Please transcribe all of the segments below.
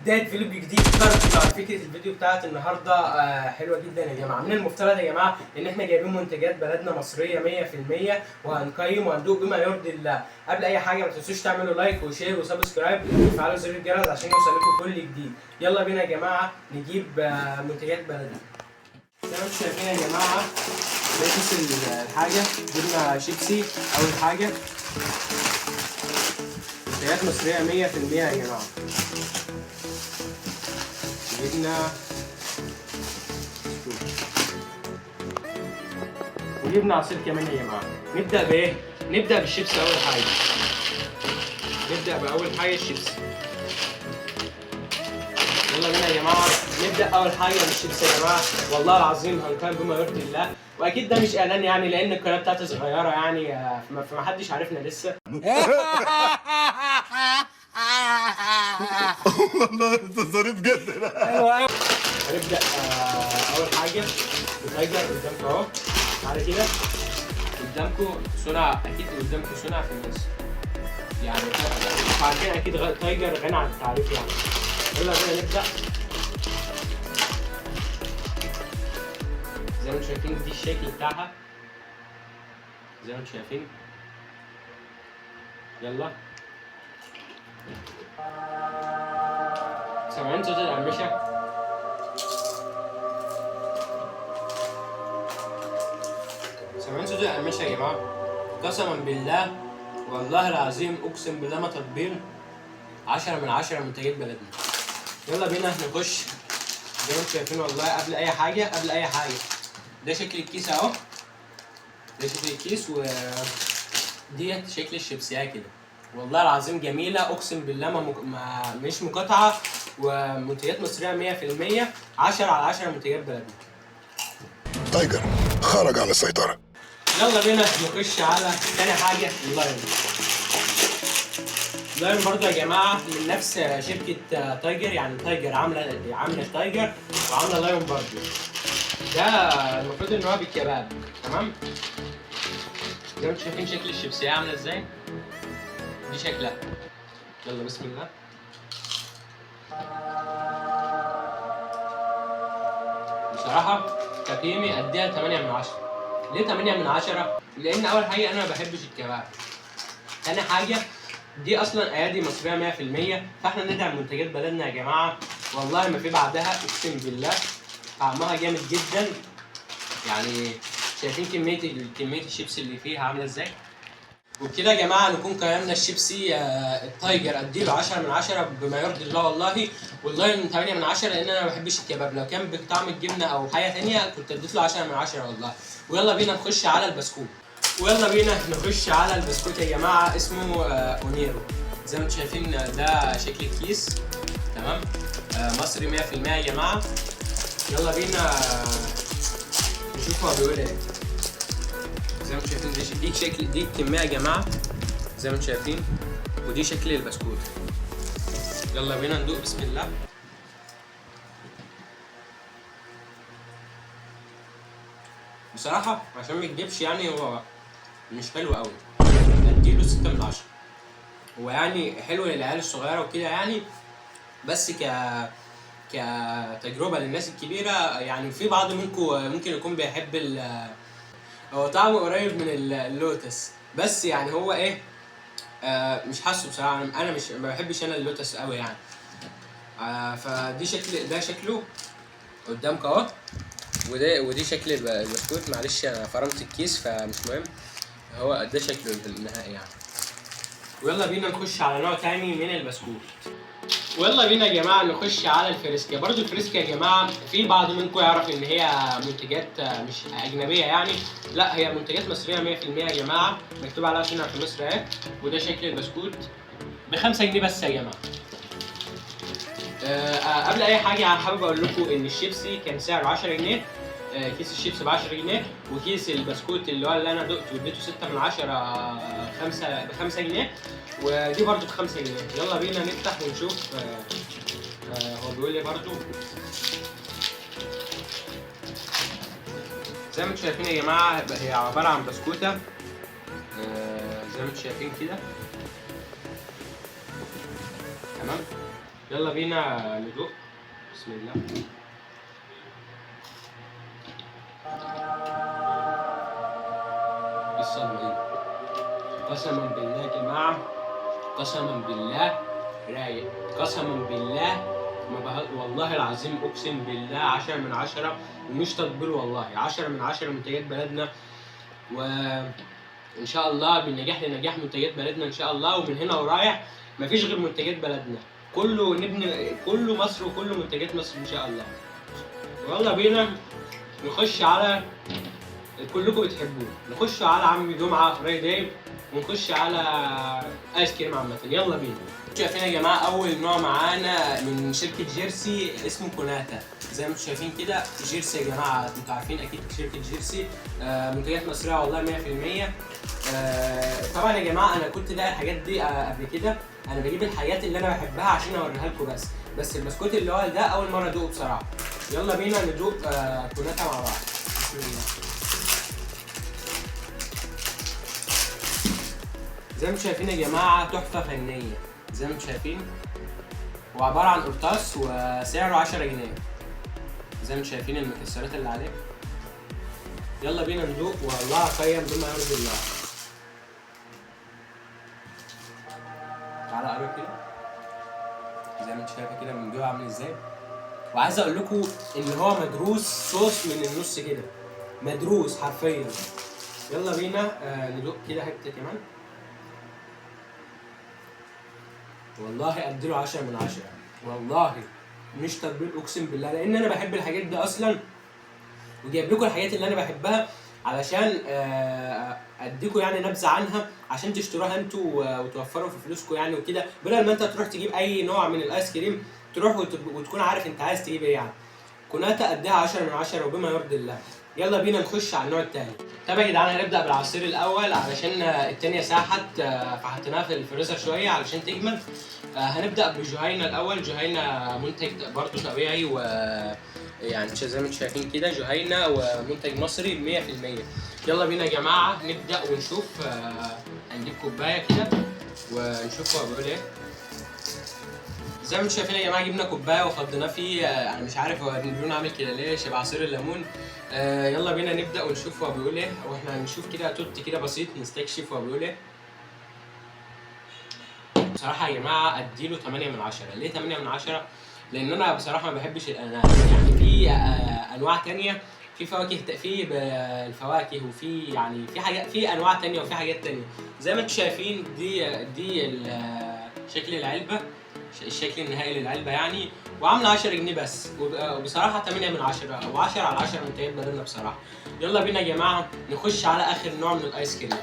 بداية vlog جديد. فكرة الفيديو بتاعت النهارده حلوة جدا يا جماعة. من المفترض يا جماعة ان احنا جايبين منتجات بلدنا مصرية 100%، وهنقيم وهندوق بما يرضي الله. قبل اي حاجة ما تنسوش تعملوا like و share و subscribe وتفعلوا زر الجرس عشان يوصل لكم كل جديد. يلا بينا يا جماعة نجيب منتجات بلدنا. زي ما انتم شايفين يا جماعة ده كيس الحاجة، جبنا شيبسي اول حاجة، منتجات مصرية 100% يا جماعة. جبنا وجبنا عصير كمان يا جماعة. نبدأ بإيه؟ نبدأ بالشيبسي أول حاجة. نبدأ بأول حاجة الشيبسي. يلا بينا يا جماعة نبدأ أول حاجة بالشيبسي يا جماعة. والله العظيم هنقيم بما يرضي الله، وأكيد ده مش إعلان يعني لأن القناة بتاعتي صغيرة يعني، فما حدش عارفنا لسه. والله انت ظريف جدا. هنبدأ أول حاجة بتايجر قدامكم أهو. تعالى كده قدامكم صنع، أكيد قدامكم صنع في مصر يعني، عارفين أكيد تايجر غني عن التعريف يعني. يلا بينا نبدأ. زي ما انتم شايفين دي الشكل بتاعها، زي ما انتم شايفين. يلا سامعين صوت القرمشة؟ سامعين صوت القرمشة يا جماعة؟ قسما بالله والله العظيم أقسم بالله ما تطبيل، 10 من 10 منتجات بلدنا. يلا بينا نخش. زي ما انتم شايفين والله قبل أي حاجة، قبل أي حاجة ده شكل الكيس أهو، ده شكل الكيس، وديت شكل الشيبسية كده. والله العظيم جميلة أقسم بالله، ما مش مقاطعة، ومنتجات مصرية 100%، 10 على 10 منتجات بلدنا. تايجر خرج عن السيطرة. يلا بينا نخش على تاني حاجة، اللاين. اللاين برضو يا جماعة من نفس شركة تايجر، يعني تايجر عاملة تايجر وعاملة لاين برضو. ده المفروض إن هو بالكباب، تمام؟ زي ما انتم شايفين شكل الشيبسية عاملة إزاي؟ دي شكلها. يلا بسم الله. بصراحة تقييمي أديها 8 من 10. ليه 8 من 10؟ لأن أول حاجة أنا ما بحبش الكباب. تاني حاجة دي أصلاً أيادي مصرية 100%، فإحنا ندعم منتجات بلدنا يا جماعة. والله ما في بعدها أقسم بالله، طعمها جامد جداً. يعني شايفين كمية الشيبس اللي فيها عاملة إزاي؟ وبكده يا جماعة نكون قيمنا الشيبسي، التايجر أديله 10 من 10 بما يرضي الله والله، واللاين 8 من 10 لأن أنا ما بحبش الكباب. لو كان بطعم الجبنة أو حاجة تانية كنت اديت له 10 من 10 والله. ويلا بينا نخش على البسكوت. ويلا بينا نخش على البسكوت يا جماعة، اسمه أونيرو. زي ما انتم شايفين ده شكل الكيس، تمام؟ مصري 100% يا جماعة. يلا بينا نشوف هو بيقول ايه. زي ما انتم شايفين دي شكل، دي الكمية يا جماعة زي ما انتم شايفين، ودي شكل البسكوت. يلا بينا ندوق بسم الله. بصراحة عشان ما يكدبش يعني هو مش حلو قوي، اديله 6 من 10. هو يعني حلو للعيال الصغيرة وكده يعني، بس كتجربة للناس الكبيرة يعني. في بعض منكم ممكن يكون بيحب هو طعمه قريب من اللوتس، بس يعني هو ايه، مش حاسه بصراحة. انا مش ما بحبش انا اللوتس قوي يعني. فدي شكل، ده شكله قدامك اهو، ودي شكل البسكوت. معلش انا فرمت الكيس فمش مهم، هو ده شكله النهائي يعني. ويلا بينا نخش على نوع تاني من البسكوت. ويلا بينا يا جماعة نخش على الفريسكا. برضو الفريسكا يا جماعة في بعض منكم يعرف إن هي منتجات مش أجنبية يعني، لا هي منتجات مصرية 100% يا جماعة، مكتوب عليها صنع في مصر أهي. وده شكل البسكوت ب5 جنيه بس يا جماعة. قبل أي حاجة حابب أقول لكم إن الشيبسي كان سعره 10 جنيه، كيس الشيبس ب10 جنيه، وكيس البسكوت اللي هو اللي أنا دقته واديته 6 من 10، ب5 جنيه، ودي برضو ب5 جنيه. يلا بينا نفتح ونشوف، هو بيقول لي برضو. زي ما انتم شايفين يا جماعة هي عبارة عن بسكوتة، زي ما انتم شايفين كده، تمام. يلا بينا ندوق. بسم الله. ايه الصدمة دي؟ قسما بالله يا جماعة، قسما بالله رايق، قسما بالله ما والله العظيم اقسم بالله 10 من 10، ومش تطبيل والله، 10 من 10 منتجات بلدنا، وان شاء الله من نجاح لنجاح منتجات بلدنا ان شاء الله. ومن هنا ورايح مفيش غير منتجات بلدنا، كله نبني، كله مصر وكله منتجات مصر ان شاء الله. ويلا بينا نخش على كلكم بتحبوه، نخش على عم جمعه فرايداي، ونخش على ايس كريم عامة. يلا بينا. شايفين يا جماعة اول نوع معانا من شركة جيرسي اسمه كوناتا، زي ما انتم شايفين كده جيرسي يا جماعة، انتوا عارفين اكيد شركة جيرسي، منتجات مصرية والله 100%. طبعا يا جماعة انا كنت لاقي الحاجات دي قبل كده، انا بجيب الحاجات اللي انا بحبها عشان اوريها لكم بس البسكوت اللي هو ده اول مرة ادوقه بصراحة. يلا بينا ندوق كوناتا مع بعض. بسم الله. زي ما انتم شايفين يا جماعة تحفة فنية، زي ما انتم شايفين هو عبارة عن قرطاس وسعره 10 جنيه، زي ما انتم شايفين المكسرات اللي عليه. يلا بينا ندوق والله اقيم بما يرضي الله. تعالى قرب كده، زي ما انت شايفه كده من جوه عامل ازاي. وعايز اقول لكم ان هو مدروس صوص من النص كده، مدروس حرفيا. يلا بينا ندوق كده حتة كمان. والله اديله 10 من 10، والله مش تطبيل اقسم بالله، لان انا بحب الحاجات دي اصلا، وجايب لكم الحاجات اللي انا بحبها علشان اديكم يعني نبذه عنها عشان تشتروها انتوا وتوفروا في فلوسكم يعني وكده، بدل ما انت تروح تجيب اي نوع من الايس كريم تروح وتكون عارف انت عايز تجيب ايه يعني. كوناتا اديها 10 من 10 وبما يرضي الله. يلا بينا نخش على النوع التاني. طب يا جدعان هنبدا بالعصير الاول علشان التانية ساحت، فحطيناها في الفريزر شوية علشان تجمد. هنبدا بجهينه الاول. جهينة منتج برضو طبيعي، و يعني زي ما انتم شايفين كده جهينة ومنتج مصري 100%. يلا بينا يا جماعة نبدا ونشوف. هنجيب كوباية كده ونشوف هو بيقول ايه. زي ما انتم شايفين يا جماعة جبنا كوباية وفضيناه فيه، انا مش عارف هو بيقولوا عامل كده ليه، شبه عصير الليمون. يلا بينا نبدا ونشوف هو بيقول ايه، واحنا هنشوف كده توت كده بسيط نستكشف هو بيقول ايه. بصراحة يا جماعة اديله 8 من 10. ليه 8 من 10؟ لان انا بصراحة ما بحبش الاناناس، يعني في انواع تانية، في فواكه، في الفواكه، وفي يعني في حاجات، في انواع تانية وفي حاجات تانية. زي ما انتم شايفين دي شكل العلبة، الشكل النهائي للعلبه يعني، وعامله 10 جنيه بس، وبصراحة 8 من 10 و10 على 10 منتجات بدلنا بصراحة. يلا بينا يا جماعة نخش على اخر نوع من الايس كريم.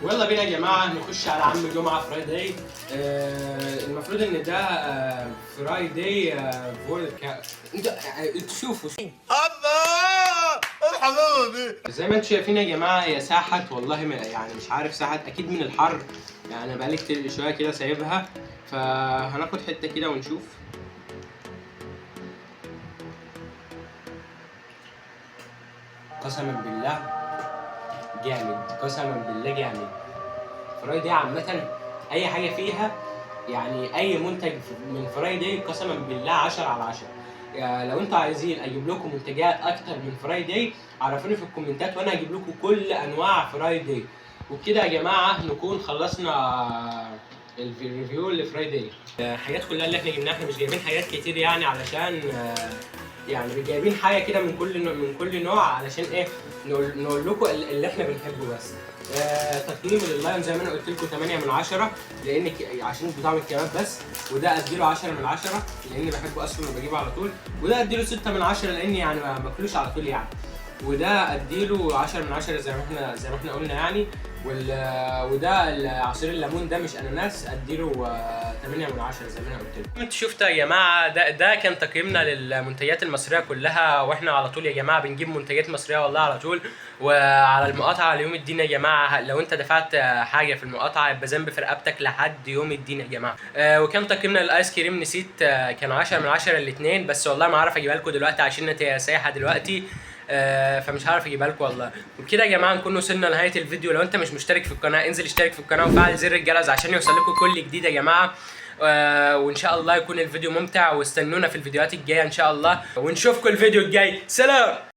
ويلا بينا يا جماعة نخش على عم جمعه فرايداي. المفروض ان ده فرايداي فولكا. انتوا شوفوا الله الحلاوة دي. زي ما انتم شايفين يا جماعة هي ساحت والله، ما يعني مش عارف ساحت اكيد من الحر، يعني بقالي كتير شوية كده سايبها، فهناخد حتة كده ونشوف. قسما بالله جامد، قسما بالله جامد. فرايداي عامة أي حاجة فيها، يعني أي منتج من فرايداي قسما بالله 10 على 10. لو انتوا عايزين اجيب لكم منتجات اكتر من فرايداي عرفوني في الكومنتات وانا هجيب لكم كل انواع فرايداي. وبكده يا جماعة نكون خلصنا ال review لفرايداي. الحاجات كلها اللي احنا جبناها، احنا مش جايبين حاجات كتير يعني، علشان يعني جايبين حاجة كده من كل نوع، علشان ايه نقول لكم اللي احنا بنحبه بس. تقييم لللايون زي ما انا قلت لكم 8 من 10، لان عشان بطعم الكباب بس، وده اديله 10 من 10 لان بحبه اصلا وبجيبه على طول، وده اديله 6 من 10 لان يعني ما باكلوش على طول يعني، وده اديله 10 من 10 زي ما احنا قلنا يعني. وده عصير الليمون ده مش اناناس، اديله 8 من 10 زي ما انا قلت لكم. انتوا شفتوا يا جماعة ده كان تقييمنا للمنتجات المصرية كلها، واحنا على طول يا جماعة بنجيب منتجات مصرية والله على طول. وعلى المقاطعة ليوم الدين يا جماعة، لو انت دفعت حاجة في المقاطعة يبقى ذنب في رقبتك لحد يوم الدين يا جماعة. وكان تقييمنا للايس كريم نسيت، كان 10 من 10 الاثنين، بس والله ما اعرف اجيبها لكم دلوقتي عشان هي سايحه دلوقتي، فمش هعرف اجيبها لكم والله. وبكده يا جماعة نكون وصلنا لنهاية الفيديو. لو انت مش مشترك في القناة انزل اشترك في القناة وفعل زر الجرس عشان يوصل لكم كل جديد يا جماعة. وان شاء الله يكون الفيديو ممتع، واستنونا في الفيديوهات الجاية ان شاء الله، ونشوفكم الفيديو الجاي. سلام.